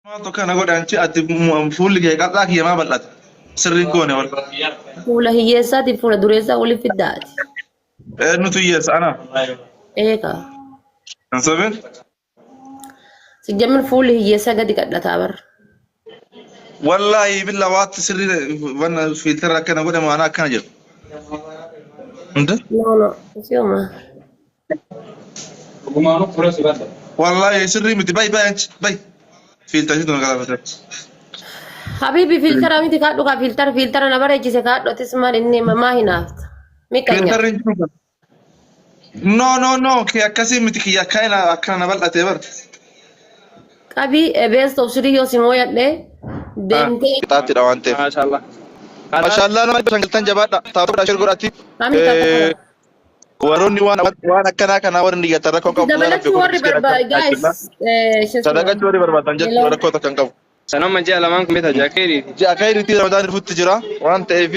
Maaltu kana godhe anchi ati fuulli kee qal'aa kiyya maa bal'ata? Sirriin goone wal. Fuula hiyyeessaatiif fuula dureessaa waliif fiddaati. Nutu hiyyeessa ana. Eegaa. Hin sobin. Sijjamir fuulli hiyyeessaa gadi qadhataa bar. Wallaahi billa waatti sirrii wanna fiiltara akkana godhe maana akkana jedhu. Hunda? No no. Si'uma. Dhugumaanuu fuula si badda. Wallaahi sirrii miti bay bay anchi bay. Fiiltara situ na galaafate. Habibi fiiltara miti kaadhu kaa fiiltara fiiltara na bareechise kaadhu atis maal inni maa hinaafta. Miqanya. Fiiltarri hin jiru. No no no kee akkasii miti kiyya akkana akkana na bal'atee bar. Qabii best of three yoo si mooyadhe deemtee Qixaattidha waan ta'eef. Maashaallah. Maashaallah nama 500 galtan jabaadha. Taaphaa shir godhati. Namni tapha Warroonni waan waan akkanaa kanaa warri niyyatan rakkoo qabu. Dabalachuu warri barbaade guys. Sadaqachuu warri barbaadan jechuudha rakkoo takka hin qabu. Sanoma ji'a lamaan kun beektaa ji'a keeriiti. Ji'a khayriitii Ramadaan dhufutti jira waan ta'eef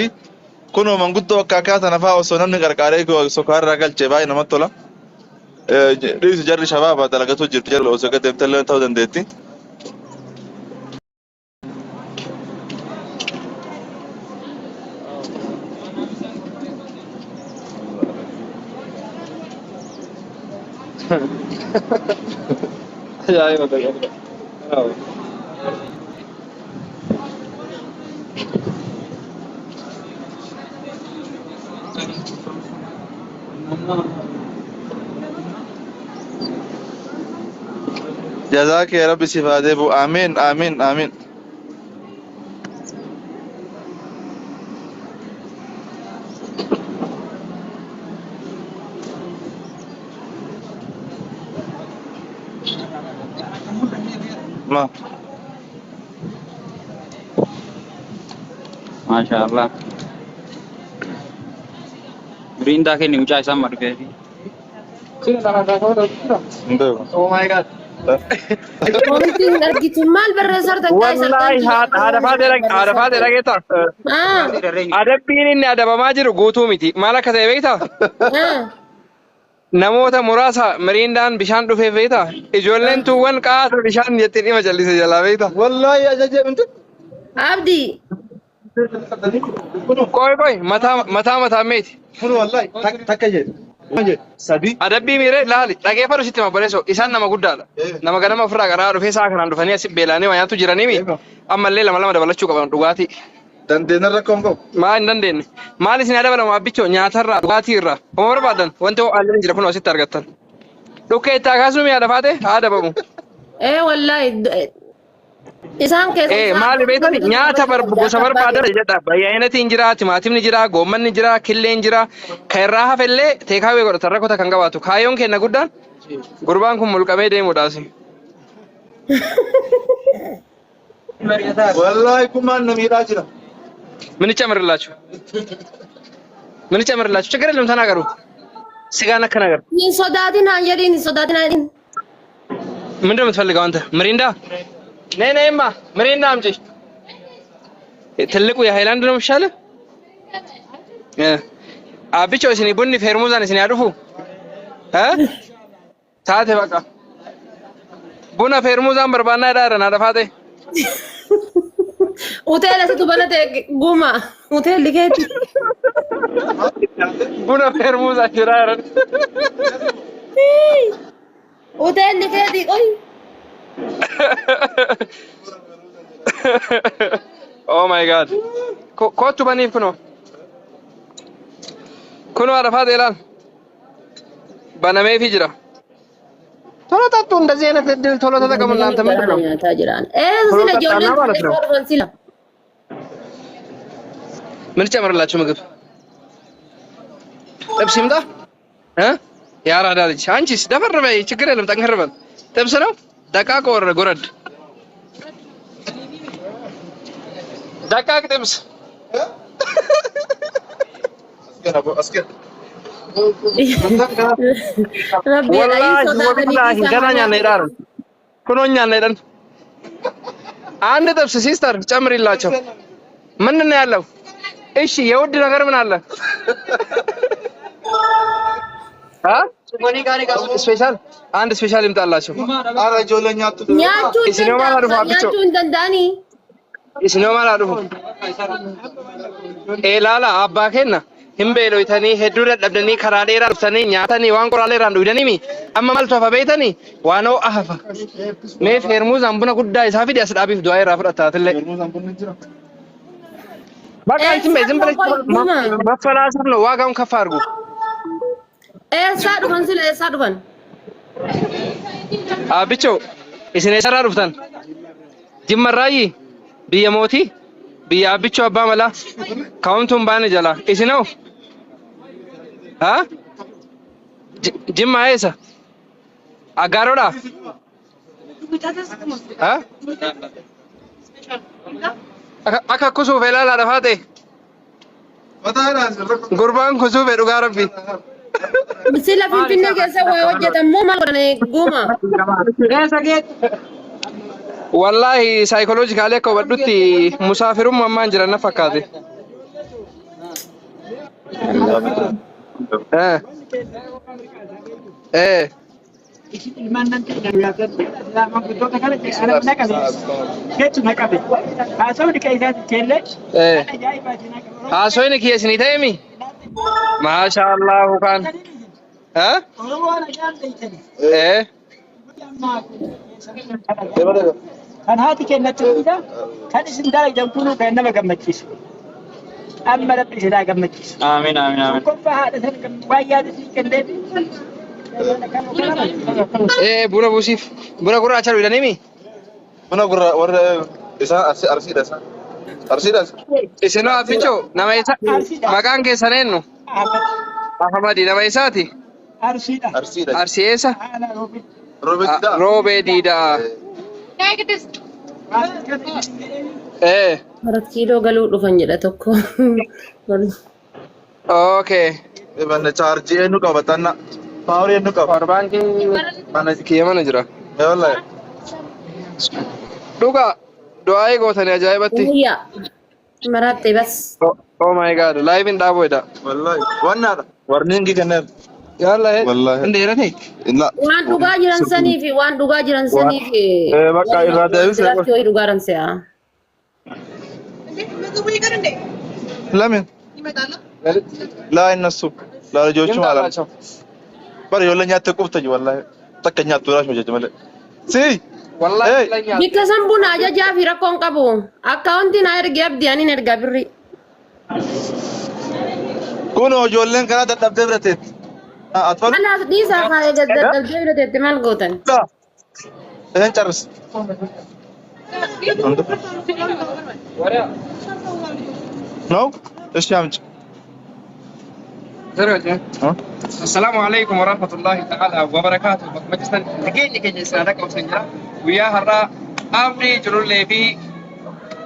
kunoo manguddoo akka akkaa tana fa'aa osoo namni qarqaaree sokaarraa galche baay'ee namatti tola. Dhiisu jarri shabaaba dalagatu jirti jarri osoo gad deemte illee ta'uu dandeetti. Ajaa'iba ta'e. Jazaa kee rabbi siif haa deebi'u. Amiin amiin amiin. Ma. Maashaallah. Miriindaa kenni mucaa isaan margeefi. Hin beeku. Oh my God. Wanti hin argitu maal barreessaa jirta guys? Wallaahi haadha faatee haadha faatee dhageetta. Ah, Adabbiin inni adabamaa jiru guutuu miti. Maal akka ta'e beektaa? ah. Namoota muraasa miriindaan bishaan dhufee beektaa? Ijoolleen tuuwwan qaata bishaan jettiin dhima jallise jalaa beektaa? Wallaahi ajajee binti. Abdi, Qoy qoy mataa mataa mataa meeti. Kun wallaahi takka jedhe. Sadii. Adabbii miiree laali dhageeffadhu sitti hima obboleessoo isaan nama guddaadha. Nama ganama ofirraa qaraa dhufee sa'a kanaan dhufanii asi beela'anii waa nyaatu jiranii ammallee lama lama dabalachuu qaban dhugaatii. Dandeenye rakkoo hin qabu. Maal hin dandeenye. Maal isin haa dabalamu abbichoo nyaatarraa dhugaatiirraa homa barbaadan wanti ho'aallee hin jira kun asitti argattan. Dhukkee itti haa kaasnu mi'a lafaate haa adabamu. eh wallahi isaan keessa Eh maali beektani nyaata gosa barbaadan jedha bayyanatiin jira timaatimni jira goommanni jira killeen jira kan irraa hafellee teekaawee godhatan rakkota kan qabaatu kaayyoon kenna guddaan gurbaan kun mulqamee deemuudhaas. Wallaahi kumaan na miidhaa jira. ምን ይጨምርላችሁ? ምን ይጨምርላችሁ? ችግር የለም ተናገሩ። ስጋ ነክ ነገር Hin sodaatin haan jedhiin hin sodaatin haan jedhiin. ምንድን ነው የምትፈልገው አንተ? ምሪንዳ ነይ ነይማ ምሪንዳ አምጪ። ትልቁ የሃይላንድ ነው የሚሻልህ። እ አብቾ እስኒ ቡኒ ፌርሙዛን እስኒ አዱፉ እ ታቴ በቃ ቡና ፌርሙዛን በርባና ዳረና ደፋቴ Hoteela situ banate guma. Hoteelli keetti. ቡና ፌርሙዛ ጅራረ Hoteelli keetti qoy. ኦ ማይ ጋድ ኮቱ በኒፍ ኩኖ ኩኖ አረፋት ይላል በነሜ ፊ ጅራ ቶሎ ጠጡ። እንደዚህ አይነት እድል ቶሎ ተጠቀሙ እናንተ። ምንድን ነው Nyaataa jiran. Eh sila ijoolleen ማለት ነው። dhufan sila. ምን ጨምርላችሁ? ምግብ ጥብስ ይምጣ እ የአራዳ ልጅ አንቺስ ደፈር በይ፣ ችግር የለም ጠንከር በል። ጥብስ ነው ደቃቅ ወረ ጎረድ ደቃቅ ጥብስ Rabbi ወላሂ hin sodaatanii ወላሂ ገና ኛና ይዳር ኩኖኛ ነደን አንድ ጥብስ ሲስተር ጨምሪላቸው። ምንድን ነው ያለው? እሺ የውድ ነገር ምን አለ? ها ስፔሻል አንድ ስፔሻል ይምጣላችሁ። Ara ijoollee nyaattu. Nyaachuu hin Isinoo maal haa dhufu danda'an abbichoo? nyaachuu hin danda'anii. Isinoo maal haa dhufu? Ilaala abbaa kenna hin beeloytanii hedduu dadhabdanii karaa dheeraa dhuftanii nyaatanii waan qoraalee irraan dhuydanii amma maaltu hafa beeytanii waan ho'a hafa. Mee feermuuzaan buna guddaa isaa fidi as dhaabiif du'aa irraa fudhataatillee. Bakka isin bee ዝም ብለሽ መፈላሰፍ ነው ዋጋውን ከፍ አድርጉ። Eessaa dhufan sila eessaa dhufan? Abbichoo isin eessarraa dhuftan? Jimmarraayi biyya mootii biyya abbichoo abbaa malaa kaa'umtuun baane jala isinoo haa Jimmaa eessa? Aggaaroodhaa? Haa? Akka kusuuf ilaalaa dhafaa ta'e gurbaan kusuufe dhugaa rabbi. Sila Finfinnee keessa waa hojjetan moo maal godhan guuma? Wallaahi psychologically akka hubadhutti musaafirummaa ammaan jiran na fakkaate. Eh. Eh. Ilmaan nan ta'e gurguddoota kana na qabe jechu na qabe haasawni kan isaati keellee Eh. ajaa'ibaati na qabe. Haasoyni kiyya isinii ta'e mi? Maasha Allahu kan. Ha? Oromoon ajaan beektani. Eh. Kan haati kennatti hunda kan isin dalagdan kunuu kan nama gammachiisu. Amma rabbi isin haa gammachiisu. Amiin amiin amiin. Tokkoffaa haadha sana waan yaada sii kenneef. Eh buna buusiif. Buna gurraacha dhuydanii mi? Buna gurra warra isaan arsiidha isaan. Arsiidha. Isinoo abbichoo nama isa maqaan keessan eenyu? Ahmad. Ahmadi nama isaati? Arsiidha. Arsiidha. Arsii eessa? Aanaa Roobii. Roobeetidha. Roobee diidaa. Eh. Arat kiiloo galuu dhufan jedha tokko. Okay. Banna chaarjii eenyu qaba tanna. Paawarii eenyu qaba. Power baankii Mana kiyya mana jira. wallahi. Dhugaa du'aa'ii gootanii ajaa'ibatti. Wayyaa. Maratte bas. Oh my God, live hin dhaabu jedha. Wallahi. Wannaadha. Warningi kenneer. Yalla Wallahi. hin dheerate. La. Waan dhugaa jiran sanii fi waan dhugaa jiran sanii fi. Eh, bakka irraa deebisee Jiraatti wayii dhugaa jiran se'a. ለምን ላ እነሱ ለልጆቹ ማለት ነው። bar ijoollee nyaatte qubte wallahi takka nyaattu raashma jecha malee. Si. Wallahi Hey. la nyaata. Bikka san buna ajajaa fi rakkoon qabu. Akkaawuntiin haa ergi abdii aniin ergaa birri. Kunoo ijoolleen karaa dadhabdee bira teetti. Atfalu. Kanaaf dhiisaa kaa'ee dadhabdee bira teetti maal gootan? Isheen carris. No? እሺ አምጪ። Assalaamu alaikum warahmatullahi ta'ala wabarakaatuh. Bakkuma jirtan nageenyi keenya isin haa qabsan jira. Guyyaa har'aa abdii culullee fi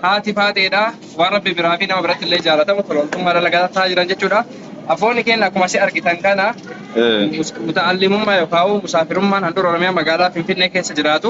haati faateedha. Waan rabbi biraa fi nama biratti illee jaalatamu tololtummaa dalagaa jiran jechuudha. Abboonni keenya akkuma isin argitan kana muta'allimummaa yookaan musaafirummaan handhuura Oromiyaa magaalaa Finfinnee keessa jiraatu.